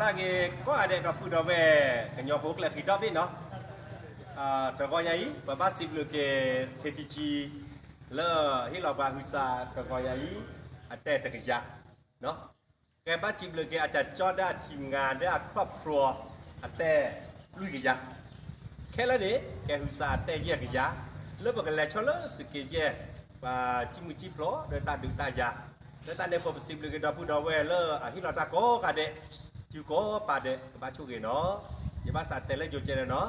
ဂ့ၤကိးဂၤဒဲး ဒီပုၢ်ဒီဝဲၢ် ကညီဖိကျဲဃံဒီဘ့ၣ်နီၤ, တဂီၤညါအံၤ ပဘၣ်စံးဘျုးက့ၤ ခ့တံကံ လၢဟ့ၣ်လီၤပှၤဟုးစးတဂီၤညါအံၤ အတဲတကယၤ, ကဲဘၣ်စံးဘျုးက့ၤ အကၠၢ်ကၠီဒီးအထံဂၤဒီးအခီၣ်ဖျိ အတဲလွံၢ်ကယၤ, ခဲလၢာ်န့ၣ် ကဲဟုးစးအတဲယဲၢ်ကယၤ, လၢပကလဲၤဆီလၢသုးက့ယဲၢ် ပှၤစံၣ်မုၢ်စံၣ်ဖျိဒီးတၢ်ဒုးတၢ်ယၤ, လၢတၢ်န့ၣ်အဃိ ပစံးဘျုးက့ၤဒီပုၢ်ဒီဝဲၢ်လၢအဟ့ၣ်လီၤတၢ်ကိးဂၤဒဲး, တုၤကိးပၤဒဲး ကဘၣ်ဆိၣ်ဂ့ၤနီၤ, ယဘၣ်စးတဲလၢယိၤကဲန့ၣ်နီၤ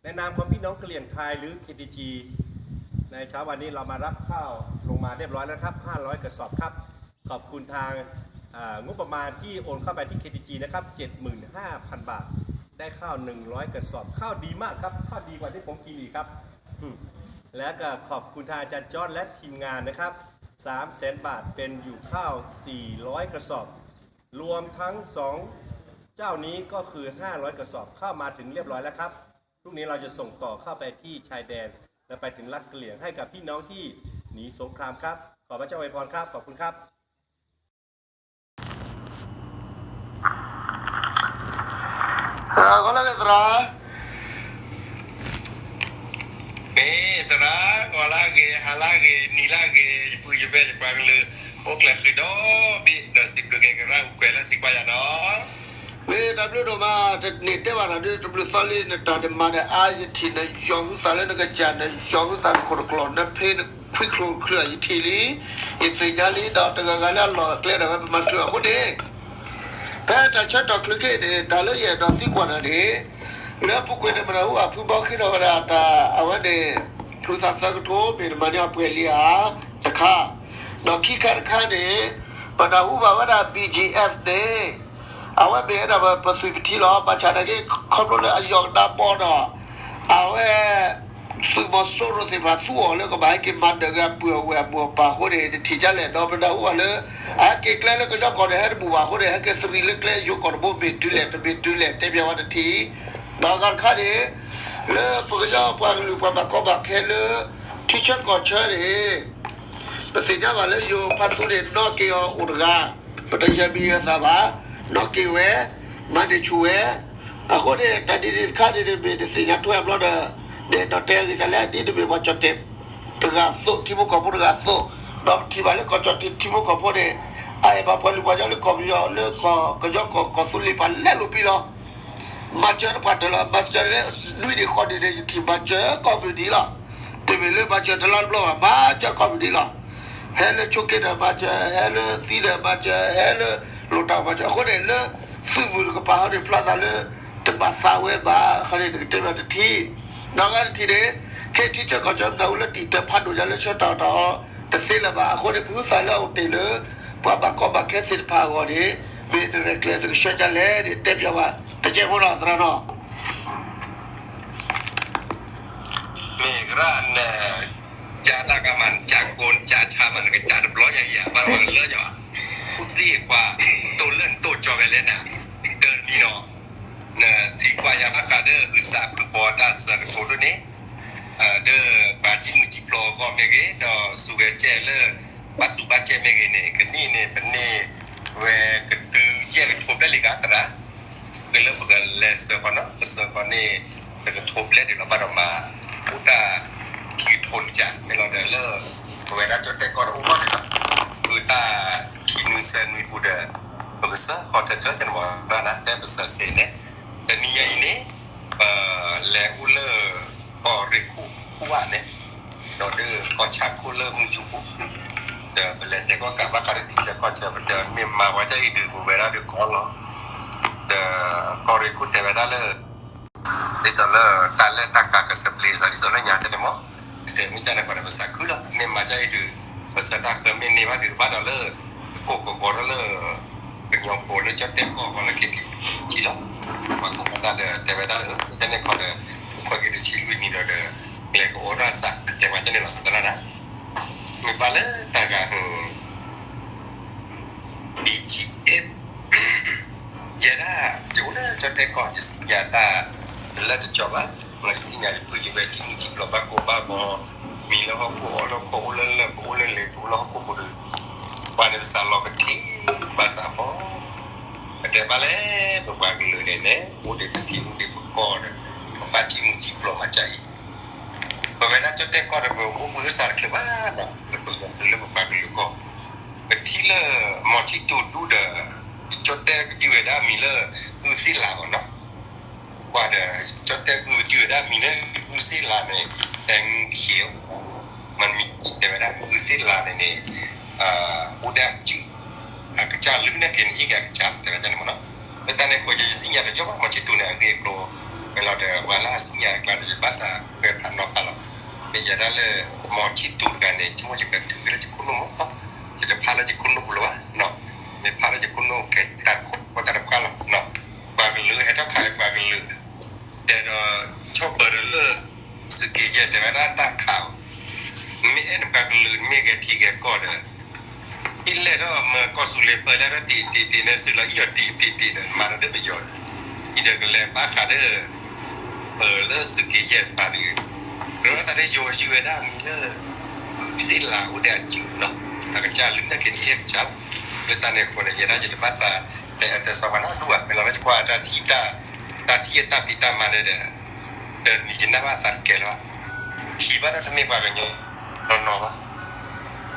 ในนามของพี่น้องกะเหรี่ยงไทยหรือ เคทีจี ในเช้าวันนี้เรามารับข้าว ลงมาเรียบร้อยแล้วนะครับ ห้าร้อยกระสอบครับ ขอบคุณทางอ่างบประมาณที่โอนเข้าไปที่ เคทีจี นะครับ เจ็ดหมื่นห้าพันบาท ได้ข้าว หนึ่งร้อยกระสอบ ข้าวดีมากครับ ข้าวดีกว่าที่ผมกินอีกครับ แล้วก็ขอบคุณทางอาจารย์จอร์จและทีมงานนะครับ สามแสนบาท เป็นอยู่ข้าว สี่ร้อยกระสอบ รวมทั้งสองเจ้านี้ก็คือ ห้าร้อยกระสอบ ข้าวมาถึงเรียบร้อยแล้วครับ พรุ่งนี้เราจะส่งต่อเข้าไปที่ชายแดน และไปถึงรัฐกะเหรี่ยง ให้กับพี่น้องที่หนีสงครามครับ ขอพระเจ้าอวยพรครับ ขอบคุณครับ ဂီၤလၢအဂ့ၤသရၣ်, မ့ၢ်သရၣ်, ဂီၤလၢအဂ့ၤ, ဟါလၢအဂ့ၤ, နံၤလၢအဂ့ၤ, ယပုၢ်ယဝဲၢ်ယပှၤကလုာ် အိၣ်ကျဲဃံဒီဘ့ၣ် ဒီးစံးဘျုးက့ၤကရၢၢ်အူကွဲးလၢစံးကွၢ်ယၤနီၤ မ့ၢ်တၢ်ဘျုးဒိၣ်မး, တန့ၢ်တဲဘၣ်တၢ်ဒုး တဘျုးသီလံ နတၢ်တမၤဒီးအါ ယထံၣ်နယီၤဟုသးလၢနကစၢ် နယီၤဟုသးနခိၣ်နကျီၢ် နဖံနခွံချိၣ်နချုးယထံၣ်လံ, ယသ့ၣ်ညါလံ ဒီးတဂၤဂၤလၢအလီၢ်အကျဲဒီးဝဲပမၤချုးအဃိန့ၣ် ဖဲတၢ်ဆၢကတီၢ်ချုးခဲအံၤန့ၣ် တၢ်လၢယအဲၣ်ဒိးသံကွၢ်နၤန့ၣ် လၢအပူၤကွံာ်န့ၣ် ပနၢ်ဟူဘၣ်ဖုဘီဃ့ထီၣ်ဝဲဒၣ်တၢ်အဝဲန့ၣ် ဟုသးသၢကထိ မ့ၢ်နမၤန့ၢ်အပှဲၤလံဧါ တခါ, ဒီးခံခါတခါန့ၣ် ပနၢ်ဟူဘၣ်ဝဲဒၣ် ဘီၣ်ကၠံၣ်အဲၣ်န့ၣ် အဝဲမ့ၢ်ဝဲဒၣ်ပသွံၣ်ပထံလီၤ ဘၣ်ဆၣ်နာ်က့ ခီဖျိလၢအယီၢ်ကဒါဘီဒီး အဝဲ သုးမီၤစိရိၤသ့ၣ်တဖၣ်သူအီၤလၢကဘၣ်ဟဲက့ၤမၤနၢၤက့ၤ အပုၢ်အဝဲၢ်အမိၢ်အပၢ်အဃိန့ၣ် နထံၣ်ဒ်လဲၣ် ဒီးပနၢ်ဟူဘၣ်လၢ အဟဲက့ၤကျဲလၢကညီကီၢ်န့ၣ် ဟဲတဘူၣ်ဘၣ်အဃိန့ၣ် ဟဲက့ၤသရံးလၢကျဲယိၤကီၢ်တဘိ မ့ၢ်တုၤလဲၣ် တမ့ၢ်တုၤလဲၣ် တဲပျးဝဲတထံၣ်, ဒီးအဂၤတခါန့ၣ် လၢပကညီပှၤကလုာ်ပှၤဘၣ်ကီဘၣ်ခဲလၢ ထံဆၢကီၢ်ဆၢန့ၣ် ပသ့ၣ်ညါဘၣ်လၢယိၤဖါသူန့ၣ် နီၣ်က့ၤအီၤအိၣ်တဂၤ, ပတယၢၤမံၤယၢၤသၣ်ဘၣ်, နီၣ်က့ၤဝဲ, မၤန့ၢ်ဆူၣ်ဝဲ, အဃိန့ၣ် တၢ်ဒ်န့ၣ်တခါန့ၣ် မ့ၢ်နသ့ၣ်ညါထွဲအဘျီဒီး ဒီးတဲအဂ့ၢ်တၢ်လၢဒ်တမ့ၢ်ပှၤကၠီၣ်တဲာ်တဂၤအသိး ထံဖိကီၢ်ဖိတဂၤအသိး, ဒီးပထံၣ်ဘၣ်လၢကီၢ်ကၠီၣ်တဲာ်ထံဖိကီၢ်ဖိန့ၣ် အအဲၣ်ဘၣ်ပှၤလုၢ်ပှၤကညီလၢကီၢ်ပယီၤလၢကီၢ်ကညီကီၢ်ကီၢ်သူလ့ၤပှၤလဲလိာ်ပံလီၤ မၤစၢၤတပှၢ်တၢၢ်လီၤ မၤစၢၤလၢနွံနံၣ်ဃိးနံၣ်န့ၣ် ယထံၣ်မၤစၢၤကိးမုၢ်နံၤလီၤ. တမ့ၢ်လၢမၤစၢၤတလါတဘျီဘၣ် မၤစၢၤကိးမုၢ်နံၤလီၤ. ဟဲလၢဆိးက့ဒီးမၤစၢၤ ဟဲလၢသံဒီးမၤစၢၤ ဟဲလၢလိၣ်တၢ်မၤစၢၤ အဃိန့ၣ်လၢ သုးမုၢ်တကပၤဟီန့ၣ် ဖျါသးလၢ တဘၣ်သးဝဲဘၣ် ခါန့ၣ် နကတဲဘၣ်တထံၣ် နီၢ်ဂၤတထံၣ်န့ၣ် ခဲထံဆၢကီၢ်ဆၢမနုၤအိၣ်လၢတံာ်တာ်ဖးဒိၣ်ညါလၢဆၢတၢ်အီၣ်တၢ်အီ တသ့လၢၤဘၣ် အဃိန့ၣ် ပဟုသးလၢအအိၣ်တ့ၢ်လၢ ပှၤဘၣ်ကီဘၣ်ခဲသ့ၣ်တဖၣ်အဂီၢ်န့ၣ် မ့ၢ်နရဲၣ်ကျဲၤနကဆှၢဒ်လဲၣ်န့ၣ် တဲပျးဝဲ တကဲဖိနီၤသရၣ်နီၤ မ့ၢ်ကရၢ်န ကၢ်တၢ်ကမၣ် ကၢ်ကိၢ် ကၢ်ဆၣ်မး နကစၢ်တဘျီညါအံၤ ဘၣ်ဝဲလၢညါ ဃုသ့ၣ်ခွါ တိၢ်လၢနတိၢ်ကၠီဝဲလဲၣ်နၤ တၢ်တမံၤနီၤ နသံကွၢ်ယၤဘၣ်ဃးဒီး ဟုသးဖုဘီတၢ်ဆၢကထိဒိၣ်န့ၣ် ဒီးပှၤစံၣ်မုၢ်စံၣ်ပျီအဂီၢ်မ့ၢ်ဂ့ၤ ဒီးစူၤဝဲကဲလၢ ဘၣ်စူၤဘၣ်ကဲမ့ၢ်ဂ့ၤန့ၣ် ကနံၣ်န့ၣ် ပန့ၢ်ဝဲကတုၤယဲၢ်ကထိဘျဲၣ်လံဂၤသရၣ် ကလၢပကလဲၤစၢၤဃီနီၤ ပစၢၤဃီန့ၣ် တကထိဘျဲၣ်ဒံးလီၤ ဘၣ်ဒီးမၤ အိၣ်တၢ်ခံကထိတကး မ့ၢ်လီၤဒီးလၢ ပဝဲဒၣ်ကၠီၣ်တဲၣ်ကီၢ်တအိၣ်ဘၣ်န့ၣ်လီၤ ပတၢ်ခံနွံဆၢနွံပူၤဒီး ပကစၢၤဃီတၢၢ်တၢၢ်န့ၣ်မး ဘၣ်နၤ တဲပစၢၤစ့ၢ်န့ၣ် တနံၤညါအံၤန့ၣ် ပလဲၤအိၣ်လၢ ကီၢ်ရ့ၣ်ခိၣ်ခိၣ်ဘၣ်န့ၣ် ဒီးဒုးကီၢ်ဆၣ်ခိၣ်လၢမုၢ်ယူၤပူၤ ဒီးပလဲၤတဲကီၢ်ကးဘၣ်ဃးဒီးထံဆၢကီၢ်ဆၢ ပတဲမ့ၢ်မၤဝဲဒ်အံၤဒုး ပဝဲဒၣ်ဒုးကီလီၤ ဒီးကီၢ်ရ့ၣ်ခိၣ်တဲဝဲဒၣ်လၢ ဒ်သိးလၢတၢ်လဲၣ်တၢ်ကးကစၢၢ်ပျ့ၤသး ဒ်သိးလၢညါတဲန့ၣ်မး တဲမ့ၢ်တၢ်န့ၣ်ပှၤဒီးပသးခုလီၤ မ့ၢ်မၤဒ်အံၤဒုး ပဆၢတၢ်ဃၢမ့ၢ်န့ၢ်ဘၣ်ဒုး ဘၣ်ဒီးလၢ ကိၢ်ကဝီၤဒီးလၢ ကညီဖိလၢကၠီၣ်တဲၣ်ကီၢ်ဂီၤလၢခံထံၣ်လီၤ ပှၤကိးဂၤဒဲးဒီးတဲဝဲဒၣ်လၢ တၢ်န့ၣ်ခီဒီး ခွဲးက့ၤတဆံလွံၢ်နံၣ်ဒီး ကျဲကအိးထီၣ်စး တဲဝဲတၢ်န့ၣ်လီၤ သရၣ်နၤ မ့ၢ်ဘၣ်လၢတၢ်ဂၤ ဘီၣ်ကၠံၣ်အဲၣ် ယဲဒၣ် ယအိၣ်လၢကၠီၣ်တဲၣ်ကီၢ် ယစံးညါတၢ် လၢတကီဘၣ် ယစံးညါယပုၢ်ယဝဲၢ် ထံမုၢ်ထံဘျီဘၣ်ကိၢ်ဘၣ်ဂီၤ မံၤလၢဟီၣ်ခိၣ် အီၣ်လၢဟီၣ်ခိၣ် အိၣ်လၢလၢၢ်ပူၤ အိၣ်လၢလ့ပူၤ အိၣ်လၢဟီၣ်ခိၣ်ပူၤဒီး ပှၤန့ၣ်ပစးလီၤကထံၣ် ဘၣ်ဆၣ်ဖီ ပတဲဘၣ်လဲၣ်, ပပှၤကလုာ်န့ၣ်န့ၣ် အိၣ်ဒီးပထံအိၣ်ဒီးပကီၢ်ဒီး ပဘၣ်ထံၣ်မူထံၣ်ပျီမၤစၢၤအံၤ, ပဝဲဒၣ်ကၠီၣ်တဲၣ်ကီၢ်ဒီး ပအိၣ်ဘှံးအိၣ်သါတချုးဘၣ်ဒီး ပဒိးယၤတုၤလၢပပှၤကလုာ်ကီၢ်, ပထံၣ်လၢ မီၤဆံၣ်တူၢ်ဒူၣ်ဒီး ကၠီၣ်တဲၣ်ကတံၢ်ဝဲဒၣ်မံၤလၢ အုၣ်သ့ၣ်လးမ့ၢ်နီၤ ကွၢ်ဒီး ကၠီၣ်တဲၣ်ကတံၢ်ဝဲဒၣ်မံၤလၢ အုၣ်သ့ၣ်လးန့ၣ် တဲမူခံ, မ့ၢ်မံၤတဲဝဲဒၣ် အုၣ်သ့ၣ်လးန့ၣ်န့ၣ် အိၣ်ဒၣ်အစုၣ် အကစၢ်လၢမ့ၢ်န့ၣ်က့ၤန့ၣ် အ့ၣ်က့ၤအကစၢ်တဲဝဲဒၣ်န့ၣ်မ့ၢ်နီၤ, လၢတၢ်န့ၣ်အဃိ ယစံၣ်ညီၣ်ဒီး ယဘၣ်မီၤဆံၣ်တူၢ်န့ၣ် အဂ့ၢ်အကျိၤ ဝဲလီၤဒီး ပှၤလၢအစံၣ်ညီၣ်အကျါဒီး ယဘၣ်သးပှဲၤဖးနီၤဖးလီၤ, မ့ၢ်ယဲဒၣ်လၢ မီၤဆံၣ်တူၢ်တဂၤန့ၣ် ဆိကမိၣ်ယကတုၤလၢယခိၣ်နူာ်မ့ၢ်နီၤ, ယတဖးလၢယခိၣ်နူာ်ပူၤလၢၤဘၣ်, မ့ၢ်ဖးလၢယခိၣ်နူာ်ကဲတၢ်တခီတၢ်တဖၣ်လီၤ, ပှၤကလုာ်ဟဲထီၣ်ခးပှၤကလုာ် တဲဒီးဆီၣ်ပၢၤဒီးလၢ သုးက့ယဲၢ်တဲဝဲဒၣ်တၢ်ခးအီၤ, မ့ၢ်အဲၣ်နပှၤကလုာ်မ့ၢ်ဂဲၤထံဂဲၤကီၢ်ဒီး အံၤလဲၣ်ဒီးမၢကီၢ်သူလ့ၤပၢလဲၣ်ဒီးတံၢ်တံၢ်တံၢ်န့ၣ် သုးလီၤအံၣ်အီၤတံၢ်တံၢ်တံၢ်ဒီး မၤဒီးတပယီၤ, အံၤဒီးကလဲၤဘၣ်ဃးဒီး ပၢၤလၢသုးက့ယဲၢ်တဖၣ်ဒီး ဒီးသးဒီးယိၤယုၢ်ဝဲဒၣ်မံၤလၢ သ့ၣ်လးအိၣ်ဒီးအစုၣ်နီၤ, အကစၢ်လၢန့ၣ်က့ၤန့ၣ် အကစၢ်, လၢတၢ်န့ၣ်အဃိန့ၣ် ယဲဒၣ်ယတဘၣ်သး တဲအတဲစီၤပၤနီတဒူၣ်ဘၣ်, မ့ၢ်လီၤလၢယကွၢ်တၢ်ထံၣ် တၢ်ထံၣ်အတၢ်ဖံးတၢ်မၤန့ၣ်ဒီး တမံၤယနၢ်ဘၣ်သးကဲလၢၤဘၣ်, ဟံးဘၣ်ဒီးတမ့ၢ်ပှၤကညီနီၢ်နီၢ်ဘၣ်,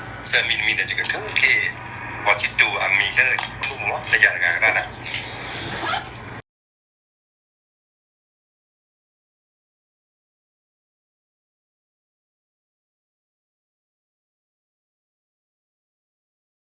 စၢမံၤတမံၤဒီး ယကထုးက့ၤ မီၤဆံၣ်တူၢ်အမံၤလၢယခိၣ်နူာ်မ့ၢ် လၢယၤတဂၤကဒၣ်နၤ,